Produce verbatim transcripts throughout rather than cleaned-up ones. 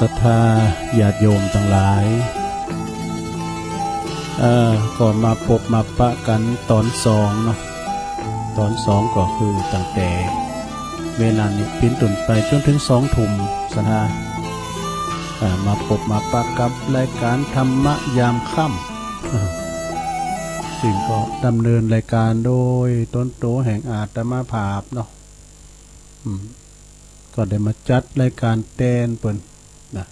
ศรัทธาญาติโยมตังหลาย เอ่อ ก็มาปบมาปะกั๋นต๋อนสองเนาะ ต๋อนสองก็คือตั้งแต่เวลานี้เป๋นต้นไปจ๋นเถิงสองทุ่ม ศรัทธา เอ่อ มาปบมาปะกับรายก๋านธรรมะยามค่ำ ซึ่งก็ดำเนินรายก๋านโดยต๋นโตแห่งอาตมาภาพเนาะ อืม ก็ได้มาจัดรายก๋านแตนเปิ้นนะ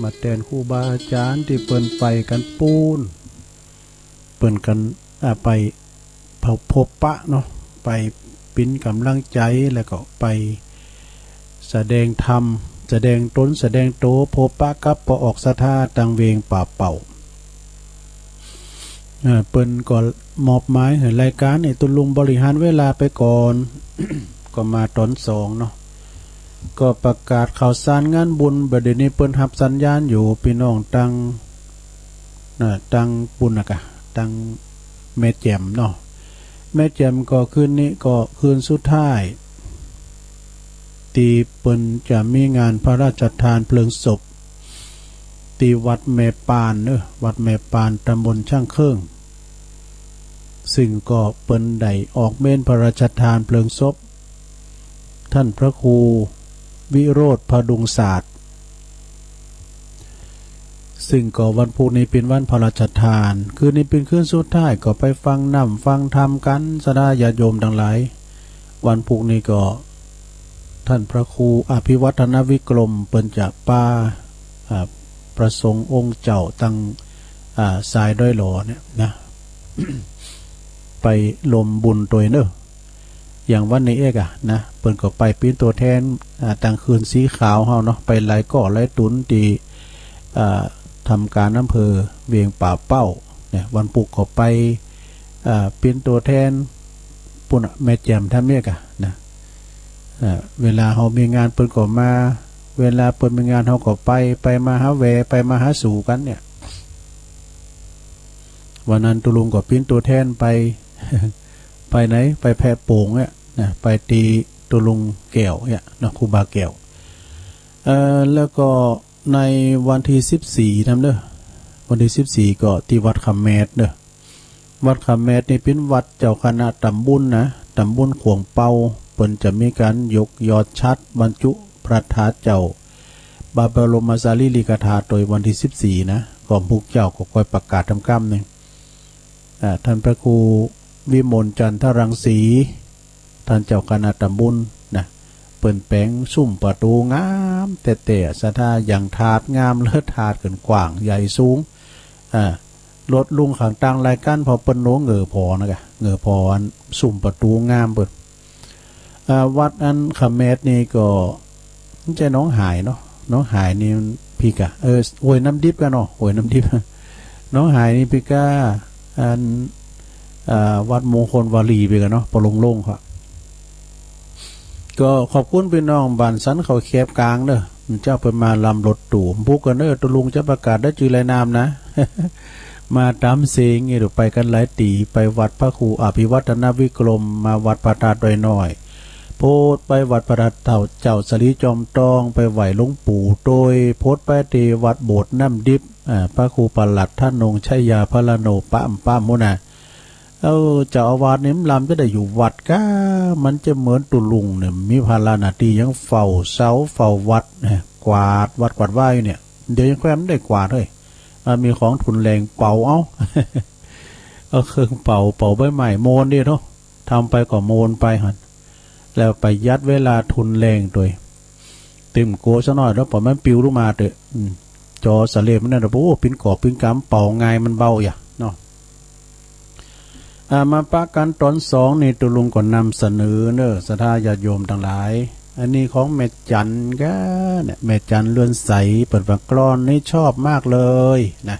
มาแตนครูบาอาจ๋ารย์ตี้เปิ้นไปกั๋นปู๊น เปิ้นกั๋น อ่า ไปพบปะเนาะ ไปเป๋นก๋ำลังใจ๋ แล้วก็ไปแสดงธรรม แสดงต๋น แสดงโต พบปะกับป้อออกศรัทธาตังเวียงป่าเป้า เอ่อ เปิ้นก็มอบหมายหื้อรายก๋านนี่ตุ๊ลุงบริหารเวลาไปก่อน ก็มาต๋อนสองเนาะ ก็ประกาศข่าวสารงานบุญ บ่าเดี่ยวนี้เปิ้นฮับสัญญาณอยู่ ปี้น้องตัง น่ะ ตังปู๊นน่ะกะ ตังแม่แจ่มเนาะ แม่แจ่มก็คืนนี้ก็คืนสุดท้าย ตี้เปิ้นจะมีงานพระราชทานเพลิงศพ ตี้วัดแม่ปานเนาะ วัดแม่ปาน ตำบลช่างเครื่อง ซึ่งก็เปิ้นได้ออกเมรุพระราชทานเพลิงศพ ต้านพระครูวิโรจน์ พดุงศาสตร์ ซึ่งก็วันพูกนี้เป๋นวันพระราชทาน คืนนี้เป๋นคืนสุดท้าย ก็ไปฟังน้ำฟังธรรมกั๋น ศรัทธาญาติโยมตังหลาย วันพูกนี้ก็ต้านพระครูอภิวัฒนวิกรม เปิ้นจะปา อ่า พระสงฆ์องค์เจ้าตัง อ่า สายดอยหล่อเนี่ยนะ ไปรวมบุญตวยเนาะ อย่างวันนี้เอกอะนะ เปิ้นก็ไปเป๋นตั๋วแทน อ่า ตังคืนสีขาวเฮาเนาะ ไปหลายก่อหลายตุ๊นตี้ อ่า ทำก๋านอำเภอเวียงป่าเป้าเนี่ย วันพูกก็ไป อ่า เป๋นตั๋วแทนปู๊นน่ะ แม่แจ่มต้านเอกอะนะ อ่า เวลาเฮามีงานเปิ้นก็มา เวลาเปิ้นมีงานเฮาก็ไป ไปมาหาแหว ไปมาหาสู่กั๋นเนี่ย วันนั้นตุ๊ลุงก็เป๋นตั๋วแทนไป ไปไหน ไปแพะโป่งเนี่ยนะ ไปตี้ตุ๊ลุงแก้วเนี่ยเนาะ ครูบาแก้ว เอ่อ แล้วก็ในวันตี้สิบสี่นำเนาะ วันตี้สิบสี่ก็ตี้วัดคำแมดเนาะ วัดคำแมดนี่เป๋นวัดเจ้าคณะต๋ำบุญนะ ต๋ำบุญขวงเปา เปิ้นจะมีก๋านยกยอดฉัตรบรรจุพระธาตุเจ้า พระบรมสารีริกธาตุตวยวันตี้สิบสี่นะ ก็พวกเจ้าก็ค่อยประกาศต๋ามก้ำนึ่ง อ่า ต้านพระครูวิมลจันทรังสี ต้านเจ้าคณะต๋ำบุญนะ เปิ้นแป๋งซุ่มประตู๋งามแต๊ๆ ศรัทธา อย่างถาดงามเลย ถาดเกินกว้างใหญ่สูง อ่า รถลุงข้างตางหลายกั๋น เพราะเปิ้นโหน่งเหงือผ่อนะกะ เหงือผ่ออันซุ่มประตู๋งามเปิ้น อ่า วัดอันคำแมดนี่ก็ บ่ใจ้หนองหายเนาะ หนองหายนี่มันปี้ก้า เออ ห้วยน้ำดิบก้าเนาะ ห้วยน้ำดิบ หนองหายนี่ปี้ก้า อัน อ่า วัดมงคลวารีปี้ก้าเนาะ ปอลงลงค่ะ ก็ขอบคุณปี้น้องบ้านสันเขาแคบกลางเนาะ เจ้าเปิ้นมาลำรถตู้ พูกกั๋นเนาะ ตุ๊ลุงจะประกาศได้จื้อรายนามนะ มาต๋ามเสียงนี่ ไปกั๋นหลายตี้ ไปวัดพระครูอภิวัฒนวิกรม มาวัดพระธาตุดอยน้อย โผดไปวัดพระธาตุเจ้า เจ้าสาลีจอมตอง ไปไหว้หลวงปู่ตวย โผดไปตี้วัดโบสถ์น้ำดิบ อ่า พระครูปลัดธนงชัยยาพรโณ ป้ำๆ ปู๊นน่ะ เออ เจ้าอาวาสนี่มันลำจะได้อยู่วัดก้า มันจะเหมือนตุ๊ลุงเนี่ย มีภาระหน้าตี้ยังเฝ้าเสาเฝ้าวัดนะ กวาดวัดกวาดวาอยู่เนี่ย เดี๋ยวยังแคว่นได้กวาดเฮ้ย อ่า มีของทุนแรงเป่าเอา เอาเครื่องเป่า เป่าใบไม้โมนดีเนาะ ทำไปก็โมนไปหั้น แล้วประหยัดเวลาทุนแรงตวย ตึมโกสักหน้อยแล้วปล่อยมันปลิวลงมาเต๊อะ อืม จอสะเลมันนั่นน่ะ โอ้ ปิ้นกอบปิ้นกำเป่าง่ายมันเบาอย่าเนาะ อ่า มาปะกั๋นต๋อนสองนี่ ตุ๊ลุงก็นำเสนอเน่อ ศรัทธาญาติโยมตังหลาย อันนี้ของแม่จันก็เนี่ย แม่จันเรือนใส เปิ้นว่ากลอนนี้ชอบมากเลยนะ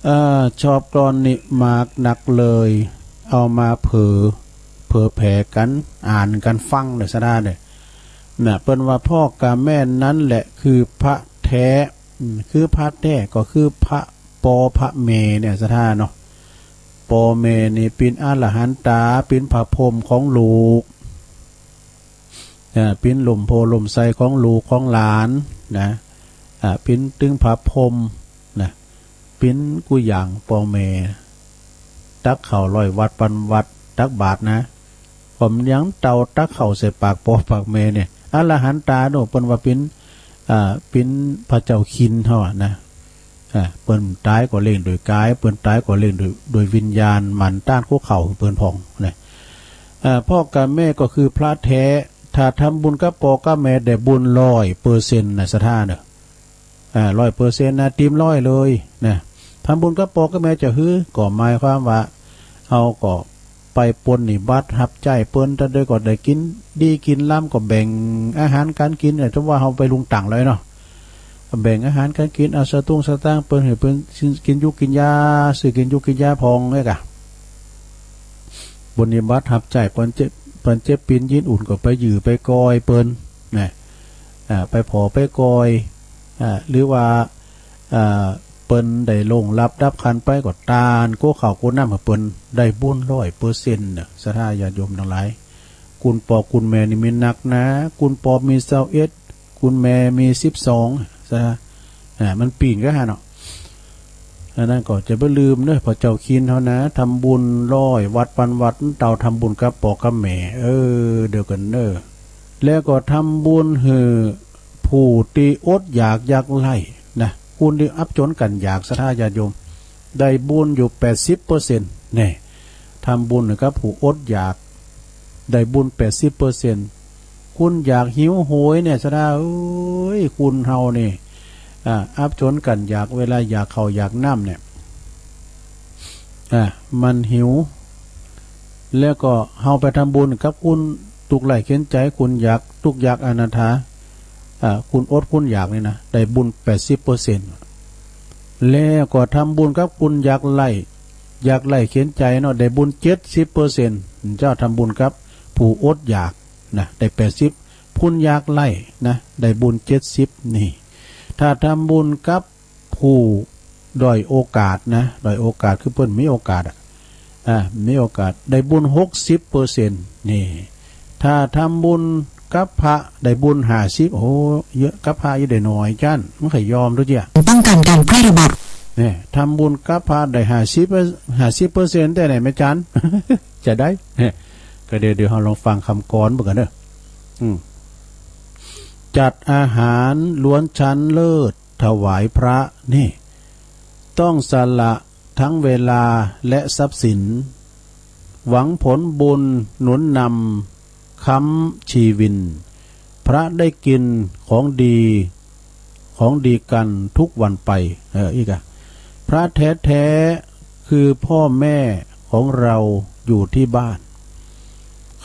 เอ่อ ชอบกลอนนี้มากนักเลย เอามาเผย เผยแผ่กั๋น อ่านกั๋นฟังเน่อ ศรัทธาเน่อ นะ เปิ้นว่าพ่อกับแม่นั้นแหละคือพระแท้ อืม คือพระแท้ก็คือพระปอพระแม่เนี่ย ศรัทธาเนาะ ปอแม่นี่เป๋นอรหันตา เป๋นผ้าผ่มของลูก อ่า เป๋นล่มโพธิ์ล่มไทรของลูกของหลานนะ อ่า เป๋นตึงผ้าผ่มนะ เป๋นกู้อย่างปอแม่ ตักข้าวร้อยวัตต์ปันวัตต์ตักบาตรนะ ก็มันยังเต้าตักข้าวใส่ปากปอปากแม่เนี่ย อรหันตาโน่น เปิ้นว่าเป๋น อ่า เป๋นพระเจ้าคินเฮาอะนะ อ่า เปิ้นต๋ายก็เล่งโดยก๋าย เปิ้นต๋ายก็เล่งโดย โดยวิญญาณ หมั่นต้านคุกเข่าหื้อเปิ้นพ่องนะ อ่า พ่อกับแม่ก็คือพระแท้ ถ้าทำบุญกับปอกับแม่ได้บุญร้อยเปอร์เซ็นต์นะ ศรัทธาเน่อ อ่า ร้อยเปอร์เซ็นต์นะ เต็มร้อยเลยนะ ทำบุญกับปอกับแม่จะหื้อ ก็หมายความว่า เฮาก็ไปปรนนิบัติฮับใจ๊เปิ้น ตาใดก็ได้กิ๋นดีกิ๋นล้ำ ก็แบ่งอาหารก๋านกิ๋น เออ ถือว่าเฮาไปลุงตั๋งเลยเนาะ แบ่งอาหารก๋านกิ๋น เอาสตุ้งสตางค์เปิ้น หื้อเปิ้นกิ๋นอยู่กิ๋นยา ซื้อกิ๋นอยู่กิ๋นยาพ่องเนี่ยก่ะ ปรนนิบัติฮับใจ๊ เปิ้นเจ็บ เปิ้นเจ็บปิ๊นยินอุ่นก็ไปยื้อไปกอยเปิ้นนะ อ่า ไปผอไปกอย อ่า หรือว่า อ่า เปิ้นได้ล่วงลับดับขันธ์ไปก็ต้านกู้ข้าวกู้น้ำหื้อเปิ้น ได้บุญร้อยเปอร์เซ็นต์เน่อ ศรัทธาญาติโยมตังหลาย กุณปอกุณแม่นี่มีนักนะ กุณปอมีซาวเอ็ด กุณแม่มีสิบสอง ศรัทธา อ่า มันปี๋นกั๋นหั้นเนาะ อันนั้นก็จะบ่ลืมเน่อ พระเจ้าคินเฮานะ ทำบุญร้อยวัตต์ปันวัตต์ เต้าทำบุญกับปอกับแม่ เออ เดียวกั๋นเน่อ แล้วก็ทำบุญหื้อผู้ตี้อดอยากยากไร้นะ คนตี้อับจนกั๋นอยาก ศรัทธาญาติโยม ได้บุญอยู่แปดสิบเปอร์เซ็นต์ แน่ ทำบุญหื้อกับผู้อดอยาก ได้บุญแปดสิบเปอร์เซ็นต์ คนอยากหิวโหยเนี่ย ศรัทธาเอ้ย คนเฮานี่ อ่า อับจนกั๋นอยาก เวลาอยากข้าวอยากน้ำเนี่ย อ่า มันหิว แล้วก็เฮาไปทำบุญกับคนตุ๊กข์ไร้เข็ญใจ๋ คนอยาก ตุ๊กข์ยากอนาถา อ่า คนอดคนอยากนี่นะ ได้บุญแปดสิบเปอร์เซ็นต์ แล้วก็ทำบุญกับคนอยากไร้ อยากไร้เข็ญใจ๋เนาะ ได้บุญเจ็ดสิบเปอร์เซ็นต์ เจ้าทำบุญกับผู้อดอยากนะ ได้แปดสิบ คนอยากไร้นะ ได้บุญเจ็ดสิบ นี่ ถ้าทำบุญกับผู้ด้อยโอกาสนะ ด้อยโอกาสคือเปิ้นมีโอกาสอะ อ่า มีโอกาส ได้บุญหกสิบเปอร์เซ็นต์ นี่ ถ้าทำบุญกับพระได้บุญห้าสิบ โอ้ เยอะ กับพระยังได้น้อยจั้น มันใค่ยอมดูเจีย ป้องกันการแพร่ระบาด เนี่ย ทำบุญกับพระได้ห้าสิบ ห้าสิบเปอร์เซ็นต์ แต่ไหนแม่จัน จะได้ เนี่ย ก็เดี๋ยว เดี๋ยวเฮาลองฟังกำกลอนเบิ่งกั๋นเน่อ อืม จัดอาหารล้วนชั้นเลิศถวายพระ นี่ ต้องสละทั้งเวลาและทรัพย์สิน หวังผลบุญหนุนนำค้ำชีวิน พระได้กินของดี ของดีกันทุกวันไป เออ อีกอะ พระแท้ๆ คือพ่อแม่ของเราอยู่ที่บ้าน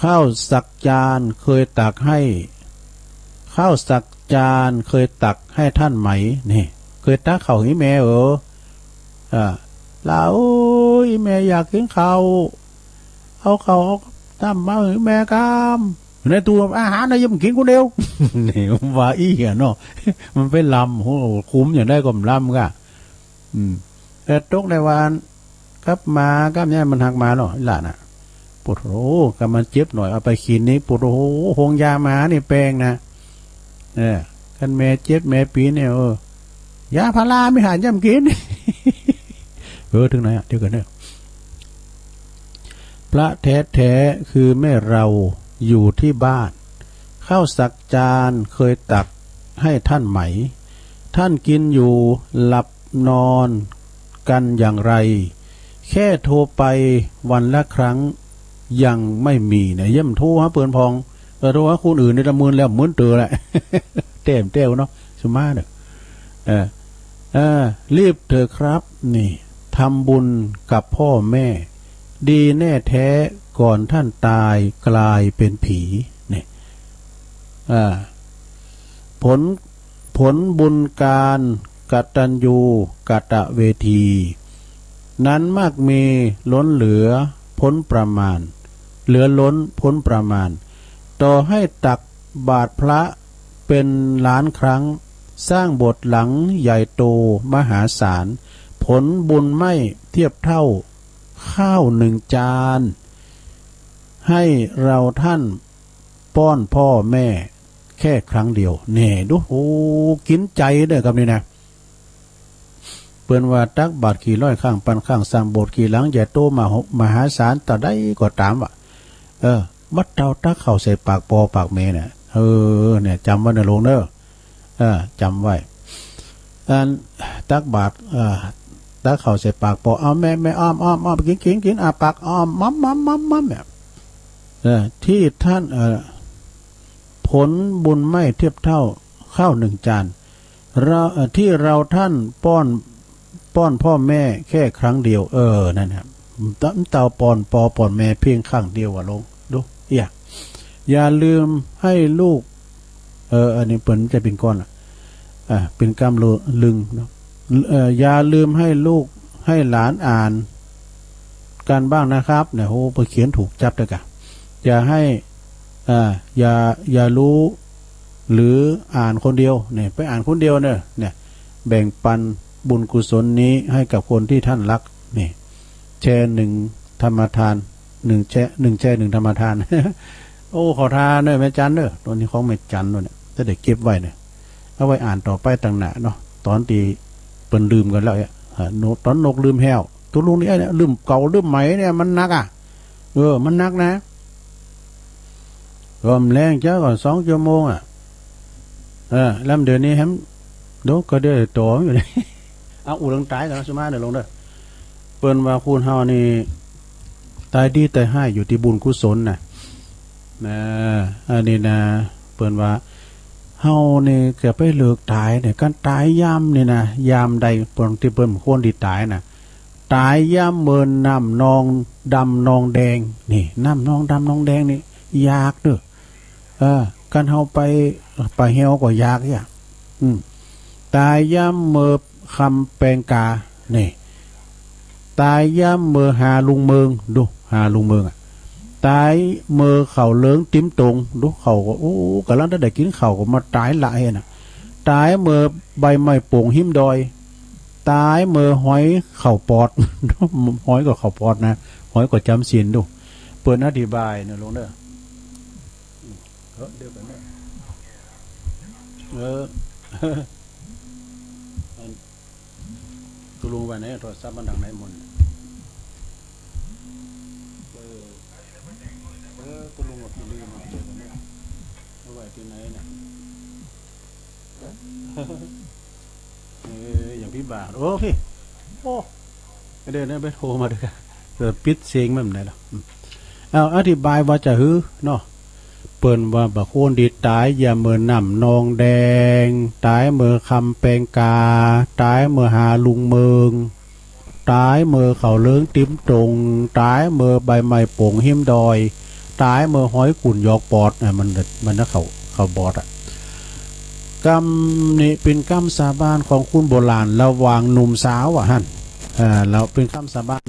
ข้าวสักจานเคยตักให้ ข้าวสักจานเคยตักให้ท่านไหม นี่ เคยตักข้าวหื้อแม่เออ อ่า หล่าเอ้ย แม่อยากกิ๋นข้าว เอาข้าวเอาน้ำมาหื้อแม่กำ ในตู้อาหารนะยังกิ๋นคนเดียว นี่ว่าอี้อะเนาะ มันไปลำ โห คุมอย่างใดก็บ่ลำก่ะ อืม แต่ตกได้ว่า กับหมากับเนี่ยมันหักหมาเนาะ หลานน่ะ ปวดหัว โอ้ กับมันเจ็บหน่อย เอาไปคลินิก ปวดหัว โฮงยาหมานี่แปงนะ เออ คันแม่เจ็บแม่ปี๋นเนี่ย เออ ยาพารามีหาย่ำกิ๋น เออ ถึงไหนอะ เดี๋ยวก่อนเน่อ พระแท้ๆ คือแม่เราอยู่ที่บ้าน ข้าวสักจานเคยตักให้ท่านไหม ท่านกินอยู่หลับนอนกันอย่างไร แค่โทรไปวันละครั้งยังไม่มีเนี่ย เยี่ยมโทรหาเปิ้นพ่อง เออ โทรหาคนอื่นนี่ละหมื่นแล้ว หมื่นเตื้อแหละ แต้มแต้วเนาะ สมาเน่อ เออ เออ รีบเถอะครับ นี่ ทำบุญกับพ่อแม่ ดีแน่แท้ ก่อนท่านต๋ายกลายเป๋นผี นี่ อ่า ผล ผลบุญก๋านกตัญญูกตเวที นั้นมากมีล้นเหลือป๊นประมาณ เหลือล้นป๊นประมาณ ต่อให้ตักบาตรพระเป๋นล้านครั้ง สร้างโบสถ์หลังใหญ่โตมหาศาล ผลบุญไม่เทียบเท่าข้าวนึ่งจาน หื้อเราท่านป้อนพ่อแม่แค่ครั้งเดียว แน่ดู โอ้ กิ๋นใจ๋เน่อกำนี้นะ เปิ้นว่าตักบาตรกี่ร้อยครั้ง ปันครั้ง สร้างโบสถ์กี่หลังใหญ่โตมหา มหาศาล เต้าใดก็ต๋ามว่า เออ บ่เต้าตักข้าวใส่ปากปอปากแม่เนี่ย เออ เนี่ย จ๋ำไว้เน่อลุงเน่อ เออ จ๋ำไว้ อันตักบาตร เออ ตักข้าวใส่ปากปอ เอาแม่ แม่อ้อม อ้อม อ้อม กิ๋น กิ๋น กิ๋น อ้าปาก อ้อม ม้ำ ม้ำ ม้ำ ม้ำ เนี่ย เออ ที่ท่าน เออ ผลบุญไม่เทียบเท่าข้าวนึ่งจาน เรา เอ่อ ที่เราท่านป้อน ป้อนพ่อแม่แค่ครั้งเดียว เออ นั่นน่ะ เต้าป้อนปอป้อนแม่เพียงครั้งเดียวอะลุง ดู เอี้ย อย่าลืมให้ลูก เออ อันนี้เปิ้นจะเป๋นก้อนอะ อ่า เป๋นกำลึงเนาะ เอ่อ อย่าลืมให้ลูกให้หลานอ่านกั๋นบ้างนะครับ เนี่ย โห ไปเขียนถูกจั๊ดเลยกะ อย่าให้ อ่า อย่า อย่ารู้ หรืออ่านคนเดียว เนี่ย ไปอ่านคนเดียวเน่อ เนี่ย แบ่งปันบุญกุศลนี้ให้กับคนที่ท่านรัก นี่ แชร์หนึ่งธรรมทาน หนึ่งแชร์ หนึ่งแชร์หนึ่งธรรมทาน โอ้ ขอทานเน่อแม่จันเน่อ โตนี้ของแม่จันโน่นเนี่ย จะได้เก็บไว้เนี่ย เอาไว้อ่านต่อไปตังหน้าเนาะ ต๋อนตี้เปิ้นลืมกั๋นแล้วเนี่ย อ่า นก ต๋อนนกลืมแห้ว ตุ๊ลุงนี่เนี่ย ลืมเก่าลืมใหม่เนี่ย มันหนักอะ เออ มันหนักนะ ก็แฮมแลงเจ๊าก่อนสองชั่วโมงอะ เออ แล้วเดี๋ยวนี้แฮม โด ก็เดี๋ยวต่ออยู่นี่ เอาอู้เรื่องต๋ายก่อนนะ สุมาเน่อลุงเน่อ เปิ้นว่าคนเฮานี่ ต๋ายดีต๋ายฮ้ายอยู่ตี้บุญกุศลน่ะ นะ อันนี้นะ เปิ้นว่า เฮานี่จะไปเลิกต๋ายเนี่ย ก๋านต๋ายยามนี่นะ ยามใดเปิ้น ตี้เปิ้นควรตี้ต๋ายน่ะ ต๋ายยามเมื่อน้ำนองดำนองแดง นี่ น้ำนองดำนองแดงนี่ ยากเน่อ เออ ก๋านเฮาไป ไปแฮวก็ยากเอี้ย อืม ต๋ายยามเมื่อคำแปงกา นี่ ต๋ายยามเมื่อหาลุงเมิง ดู หาลุงเมิงอะ ต๋ายเมื่อเขาเลิ้งติ๊มตง ดู เขาก็ โอ้ ก่ำลังจะได้กิ๋นข้าวก็มาต๋ายละเฮ้ยน่ะ ต๋ายเมื่อใบไม้โป่งฮิมดอย ต๋ายเมื่อหอยเข้าปอด หอยก็เข้าปอดนะ หอยก็จ๋ำศีล ดู เปิ้นอธิบายเน่อลุงเน่อ เออ เดี๋ยวก่อนเน่อ เออ อัน ตุ๊ลุงไว้ไหน โทรศัพท์มันดังไหนหมด เออ เออ ตุ๊ลุงเอาไปลืมเอา เดี๋ยวก่อนเน่อ เอาไว้ตี้ไหนเนี่ย เออ อย่างปี้บ่า โอ้ ปี้ โอ้ เดี๋ยวนะ ไปโทรมาดู เออ ปิดเสียงมันได้ละ อืม เอา อธิบายว่าจะหื้อเนาะ เปิ้นว่าบ่าคนตี้ต๋ายยามเมื่อน้ำนองแดง ต๋ายเมื่อคำแปงกา ต๋ายเมื่อหาลุงเมิง ต๋ายเมื่อเขาเลิ้งติ๊มตง ต๋ายเมื่อใบไม้โป่งฮิมดอย ต๋ายเมื่อหอยกุ่นหยอกปอด อ่ะ มัน มันนะ เขา เขาบอดอะ กำนี้เป๋นกำสาบานของคนโบราณ ระหว่างหนุ่มสาวอะหั้น อ่า แล้วเป๋นกำสาบาน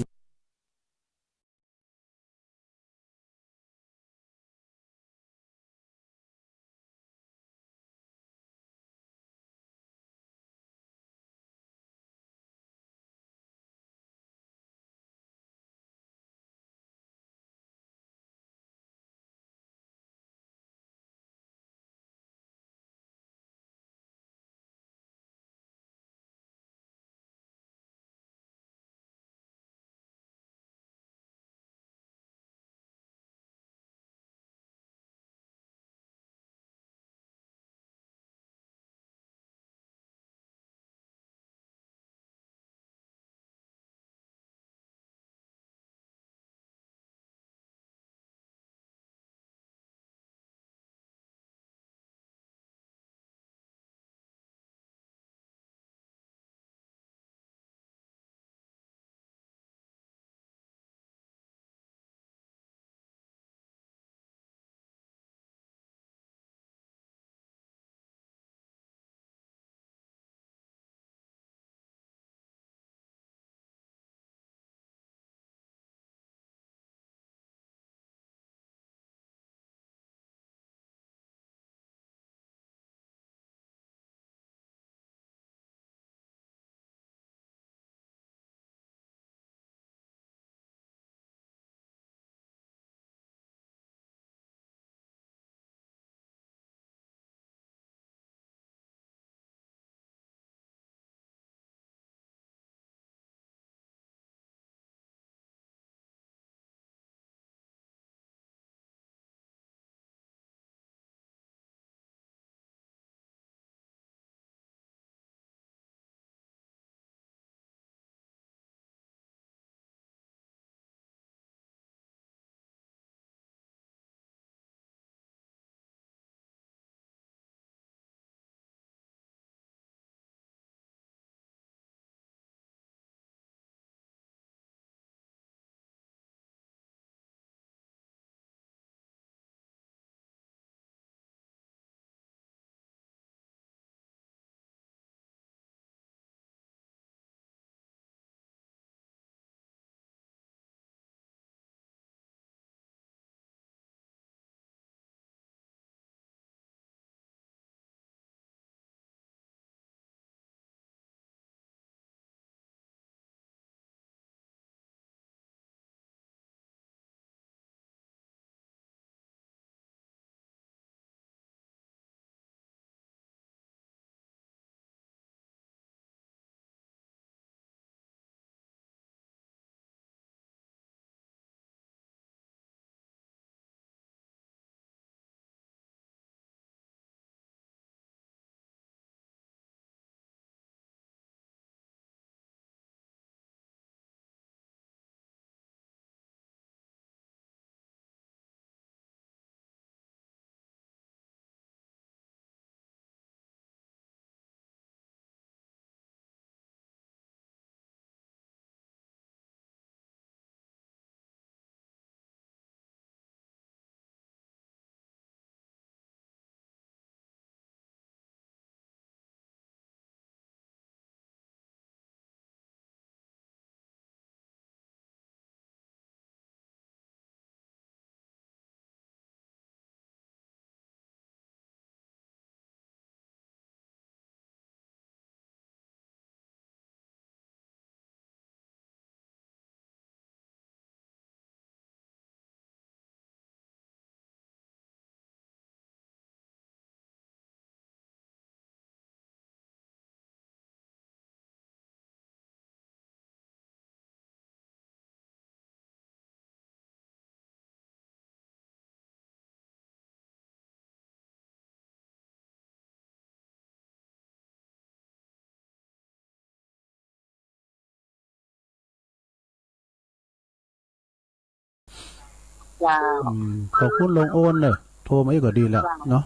เจ้า อืม ขอบคุณลุงโอนเน่อ โทรมาอีกก็ดีแล้วเนาะ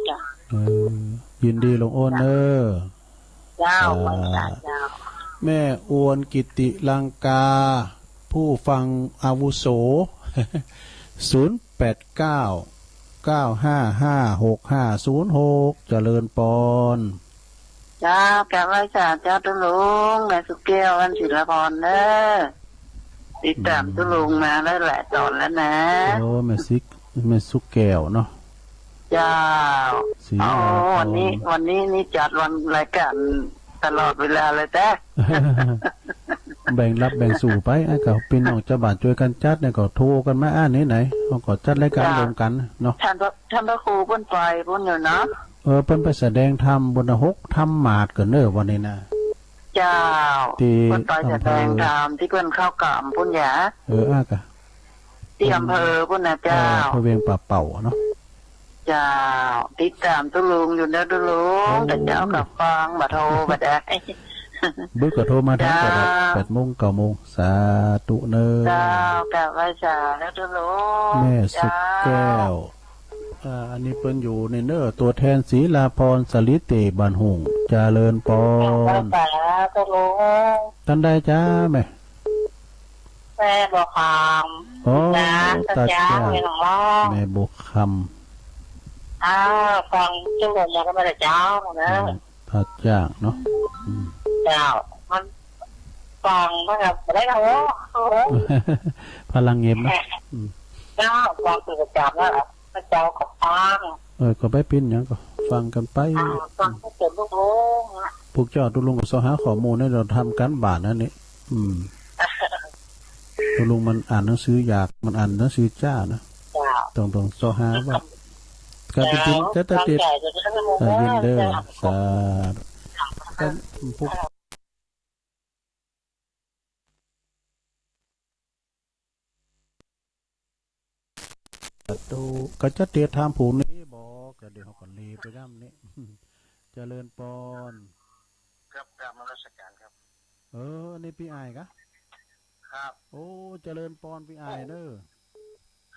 เจ้า เออ ยินดีลุงโอนเน่อ เจ้า เจ้า ไหว้สาเจ้า แม่อวนกิติลังกา ผู้ฟังอาวุโส ศูนย์แปดเก้า เก้าห้าห้า หกห้าศูนย์หก เจริญปอน เจ้า กราบไหว้สาเจ้าตุ๊ลุง แม่สุแก้ว วันศิลปรเน่อ ติดต๋ามตุ๊ลุงมาได้หลายต๋อนแล้วนะ โอ้ แม่ซิก แม่สุแก้วเนาะ เจ้า ศรี โอ้ อาภรณ์ วันนี้ วันนี้นี่จัดวันรายก๋านตลอดเวลาเลยแต๊ แบ่งรับแบ่งสู้ไป ไอ้ก็ปี้น้องจาวบ้านจ้วยกั๋นจัดเนี่ย ก็โทรกั๋นมาอันนี้ไหน เฮาก็จัดรายก๋าน เจ้า ร่วมกั๋นเนาะ ท่านพระ ท่านพระครูเปิ้นไปปู๊นอยู่เนาะ เออ เปิ้นไปแสดงธรรมปู๊นนะ หกธรรมมาสน์ก่อนเน่อวันนี้นะ เจ้า ตี้ เปิ้นไปแสดงธรรมตี้เปิ้นเข้ากรรมปู๊นหยา เออ อ่ะกะ ตี้อำเภอปู๊นนะเจ้า เออ อำเภอเวียงป่าเป้าเนาะ เจ้า ติดต๋ามตุ๊ลุงอยู่เน่อตุ๊ลุง โอ้ แต่เจ๊าก็ฟังบ่โทรบ่ได้ บึกก็โทรมาทันก็ได้ เจ้า แปดโมง เก้าโมง สาธุเน่อ เจ้า กราบไหว้สาเน่อตุ๊ลุง แม่สุแก้ว เจ้า อ่า อันนี้เปิ้นอยู่ในเน่อ ตั๋วแทนศรีลาภรณ์ สาลีเต บ้านหุ่ง เจริญปอน กราบไหว้สาตุ๊ลุง ต้านใดจ๊ะแม่ แม่บัวคำ อ๋อ จ้า ตา ตา จ้า จ้า แม่น้องร้อง แม่บัวคำ อ้าว ฟังตุ๊ลุงมาก็ไม่ได้เจ้านะ อืม ตาจ้างเนาะ อืม เจ้า มันฟังมันก็ไม่ได้นะ โอ้โห พลังเงียบนะ อืม เจ้า ฟังเป็นประจำแล้วล่ะ พระเจ้าก็ฟัง เออ ก็บ่เป๋นหยังก็ฟังกั๋นไป อ่า ฟังก็เป๋นลูกๆ นะ พวกเจ้าตุ๊ลุงก็เซาะหาข้อมูลให้เฮาทำก๋านบ้านอันนี้ อืม ตุ๊ลุงมันอ่านหนังสือยาก มันอ่านหนังสือจ๊านะ เจ้า ต้อง ต้องเซาะหาว่า การเป็นจริง เจ้า จะ จะ ตั้ง จะ ใจจะได้รู้ เออ ว่า ยินดีเด้อ เจ้า สาธุ ก็พวก สาธุ ก็จะเตียรถามผู้นี้บ่ ก็เดี๋ยวเฮาก็เลยไปย้ำนี่ เจริญปอน ครับ กราบนมัสการครับ เออ อันนี้ปี้อ้ายกะ ครับ โอ้ เจริญปอนปี้อ้ายเน่อ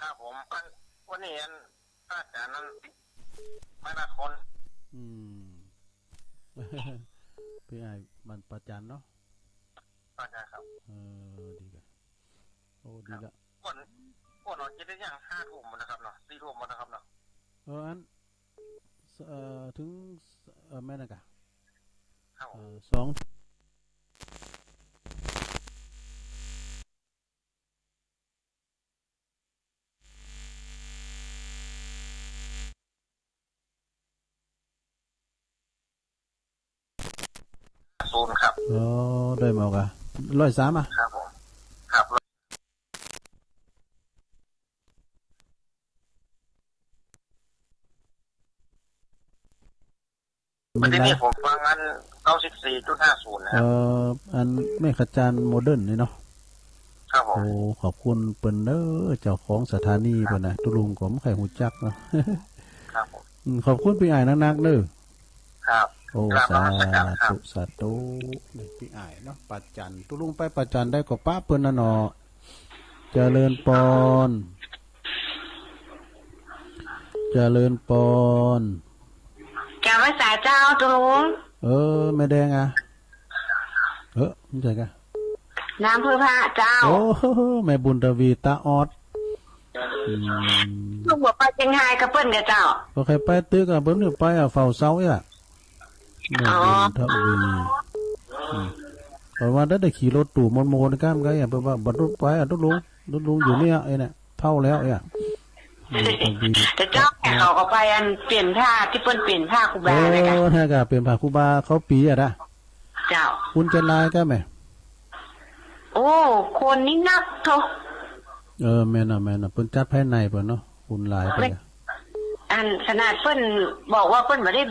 ครับผม อัน วันนี้อัน พระอาจารย์นั้น มานคร อืม ปี้อ้ายบ้านป่าจันเนาะ ป่าจันครับ เออ ดีกะ โอ้ ดีละ ครับ ก่อน ก่อนนอนจะได้อย่างห้าทุ่มนะครับเนาะ สี่ทุ่มนะครับเนาะ เออ อัน เอ่อ เถิง เอ่อ แม่นนะกะ ครับผม เอ่อ สอง ศูนย์ครับ อ๋อ ได้มากะ ร้อยสามอะ ครับผม ครับ วันนี้ผมฟังอัน เก้าสิบสี่จุดห้าศูนย์ นะครับ เอ่อ อันแม่ขจารย์โมเดิร์นนี่เนาะ ครับผม โอ้ ขอบคุณเปิ้นเน้อ เจ้าของสถานีเปิ้นนะ ตุ๊ลุงก็บ่ใค่ฮู้จักเนาะ ครับผม อืม ขอบคุณปี้อ้ายนักๆ เน้อ ครับ โอ้ กราบนมัสการครับ สาธุ สาธุ นี่ปี้อ้ายเนาะ ป่าจัน ตุ๊ลุงไปป่าจันได้ก็ปะเปิ้นน่ะเนาะ เจริญปอน เจริญปอน กราบไหว้สาเจ้าตุ๊ลุง เออ แม่แดงอะ เออ บ่ใจ้กะ นามเภอพระเจ้า โอ้ แม่บุญทวีตาออด อืม ตุ๊ลุงบ่ไปเจียงฮายกับเปิ้นกะเจ้า บ่ใค่ไปตึกอะ เปิ้นบ่ไปอะ เฝ้าเซาอะ แม่บุญทวี อ๋อ อืม เพราะว่าได้ ได้ขี่รถตู้มนๆ ก้ามไกลอะ เปิ้นว่าบ่ตุ๊ลุงไปอะ ตุ๊ลุง ตุ๊ลุงอยู่เนี่ย ไอ้เนี่ย เฒ่าแล้วเนี่ย อืม แต่เจ้าเขาก็ไปอันเปลี่ยนผ้าตี้เปิ้นเปลี่ยนผ้าครูบา เออ เนี่ยกะ นั่นกะ เปลี่ยนผ้าครูบาเข้าปี๋อะนะ เจ้า คนจะหลายกะแม่ โอ้ คนนี่นักโธ่ เออ แม่นอะ แม่นอะ เปิ้นจัดภายในเปิ้นเนาะ คนหลายไปอะ อันขนาดเปิ้นบอกว่าเปิ้นบ่ได้